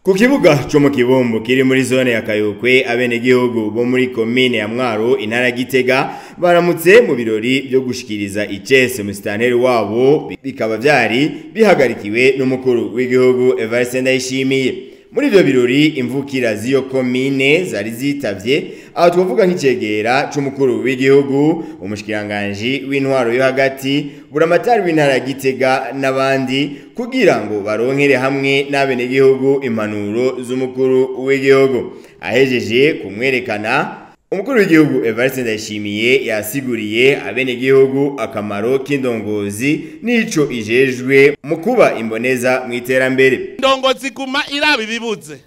Ku kibuga cyo mu Kibumbu kiri muri zone ya Kayokwe, abenegihugu bo muri komine ya Mwaro, intara ya Gitega, baramutse mu birori byo gushikiriza icese musitanteri wabo, bikaba vyari bihagarikiwe n'umukuru w'igihugu Evariste Ndayishimiye. Muri ivyo birori imvukira z'iyo komine zari zitavye, aho twovuga nk'icegera c'umukuru w'igihugu, umushikiranganji w'intwaro yo hagati, buramatari w'intara ya Gitega n'abandi, kugira ngo baronkere hamwe n'abenegihugu impanuro z'umukuru w'igihugu. Ahejeje kumwerekana, umukuru w'igihugu Evariste Ndayishimiye yasiguriye abenegihugu akamaro k'indongozi n'ico ijejwe mu kuba imboneza mu iterambere. Indongozi iguma iraba ibibuze,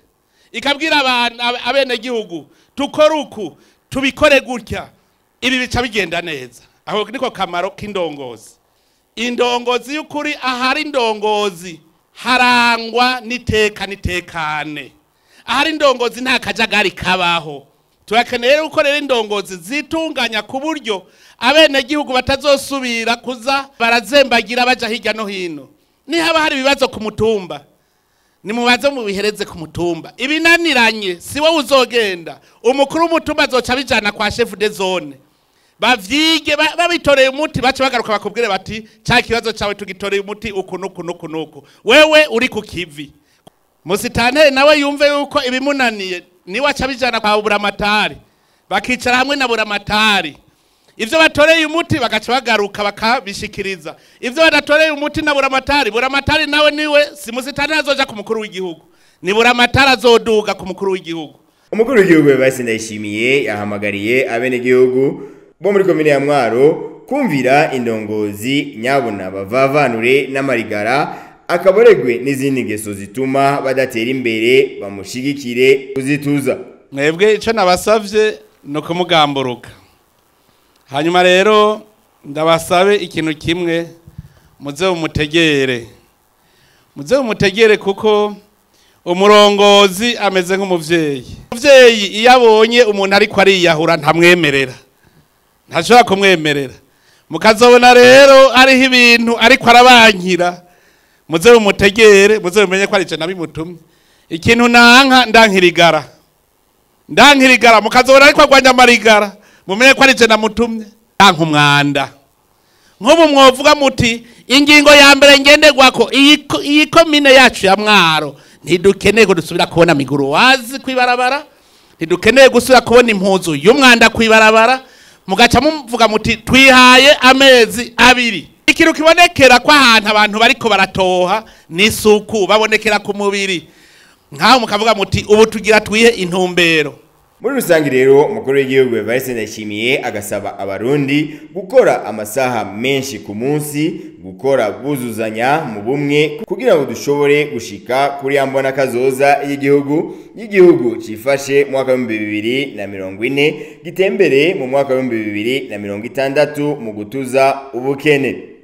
ikabwira abantu abenegihugu tukore uku, tubikore gutya, ibi bica bigenda neza. Aho niko kamaro k'indongozi. Indongozi y'ukuri, ahari indongozi harangwa n'iteka n'itekane, ahari indongozi nta kajagari kabaho. Turakeneye rero ko rero indongozi zitunganya ku buryo abenegihugu batazosubira kuza barazembagira baja hirya no hino. Nihaba hari ibibazo ku mutumba, nimubaze mubihereze ku mutumba. Ibinaniranye si wowe uzogenda, umukuru w'umutumba azoca abijana kwa chef de zone, bavyige, babitoreye umuti, bace bagaruka bakubwire bati ca kibazo cawe tugitoreye umuti uku nuku nuku nuku, wewe uri ku kivi. Musitanteri nawe yumve yuko ibimunaniye niwe aca abijana kwa buramatari, bakicara hamwe na buramatari, ivyo batoreye umuti bagaca bagaruka bakabishikiriza. Ivyo badatoreye umuti na buramatari, buramatari nawe niwe, si musitanteri azoja ku mukuru w'igihugu, ni buramatari azoduga ku mukuru w'igihugu. Umukuru w'igihugu Evariste Ndayishimiye yahamagariye abenegihugu bo muri komine ya Mwaro kumvira indongozi nyabuna bavavanure n'amarigara, akaboregwe n'izindi ngeso zituma badatera imbere, bamushigikire kuzituza. Mwebwe ico nabasavye no kumugamburuka. Hanyuma rero ndabasabe ikintu kimwe, muze mumutegere. Muze mumutegere kuko umurongozi ameze nk'umuvyeyi. Umuvyeyi iyo abonye umuntu ariko ariyahura ntamwemerera, ntashobora kumwemerera. Mukazobona rero hariho ibintu ariko arabankira, muze mumutegere, muze mumenye ko ari je nabimutumye. Ikintu nanka, ndankirigara, ndankirigara. Mukazobona ariko agwanya amarigara, mumenye ko ari je namutumye. Ndanka umwanda. Nk'ubu mwovuga muti ingingo ya mbere ngenderwako, iyi komine yacu ya Mwaro ntidukeneye ko dusubira kubona miguruwazi kw'ibarabara, ntidukeneye gusubira kubona impuzu y'umwanda kw'ibarabara. Mugaca muvuga muti twihaye amezi 2. Ikintu kibonekera ko ahantu abantu bariko baratoha n'isuku babonekera ku mubiri, nkaho mukavuga muti ubu tugira twihe intumbero. Muri rusange rero umukuru w'igihugu Evariste Ndayishimiye agasaba abarundi gukora amasaha menshi ku munsi, gukora buzuzanya mu bumwe, kugira ngo dushobore gushika kuri ya mbona kazoza y'igihugu cifashe mu mwaka w'ibihumbi bibiri na mirongo ine, gitembere mu mwaka w'ibihumbi bibiri na mirongo itandatu mu gutuza ubukene.